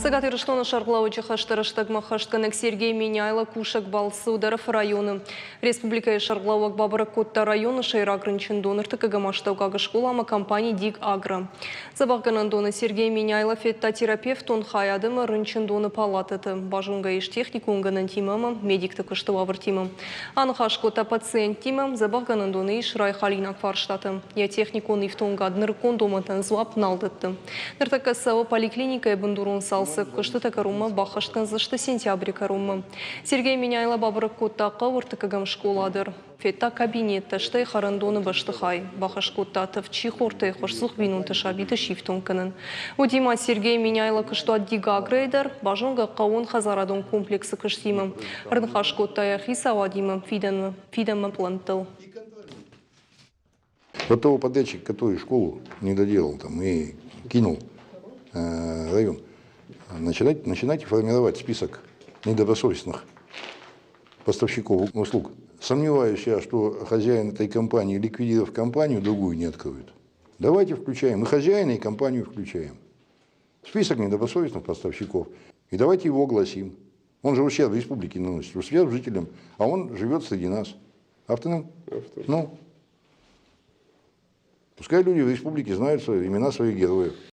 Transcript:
Цӕгат Ирыстоны сӕргълӕууӕджы хӕсты рӕстӕгмӕ хӕстгӕнӕг Сергей Меняйло кусӕг балцы Ударов районы. Республикӕйы сӕргълӕууӕг бабӕрӕг кодта районы сӕйраг рынчындон, ӕртыккӕгӕм астӕуккаг скъоламӕ компани Диг Агро. Дзӕбӕхгӕнӕндоны Сергей Меняйло федта терапевтон хайад ӕмӕ рынчындоны палатӕты. Базонгӕ ис техникон гӕнӕнтимӕ ӕмӕ медикты куысты уавӕртимӕ. Аныхас кодта пациенттимӕ, дзӕбӕхгӕнӕндоны ис райхалинаг фарстатӕ. Йӕ техникон ифтонгад нырыккон домӕнтӕн дзуапп нал дӕтты. Ныртӕккӕ цӕуы поликлиникӕйы бындурон цалцӕг, куыстытӕ кӕронмӕ баххӕст кӕндзысты сентябры кӕронмӕ. Сергей Меняйло бабӕрӕг кодта хъӕуы ӕртыккӕгӕм скъола дӕр. Федта кабинеттӕ, стӕй хӕрӕндоны бӕстыхай. Бахӕс кодта тӕвд-сихортӕй хуысцух бинонты сабиты сифтонг кӕнын. Уыди ма Сергей Меняйло куыстуат Дигагрӕйы дӕр, базонгӕ хъӕууон хӕдзарадон комплексы куыстимӕ. Ӕрныхас кодта йӕ хицауадимӕ фидӕнмӕ, фидӕнмӕ пълӕнттыл. Вот того подрядчика, который школу не доделал там и кинул район, начинайте формировать список недобросовестных поставщиков услуг. Сомневаюсь я, что хозяин этой компании, ликвидировав компанию, другую не откроет. Давайте включаем и хозяина, и компанию включаем. Список недобросовестных поставщиков. И давайте его огласим. Он же ущерб республике наносит, ущерб жителям, а он живет среди нас. Автоном? Ну, пускай люди в республике знают свои имена своих героев.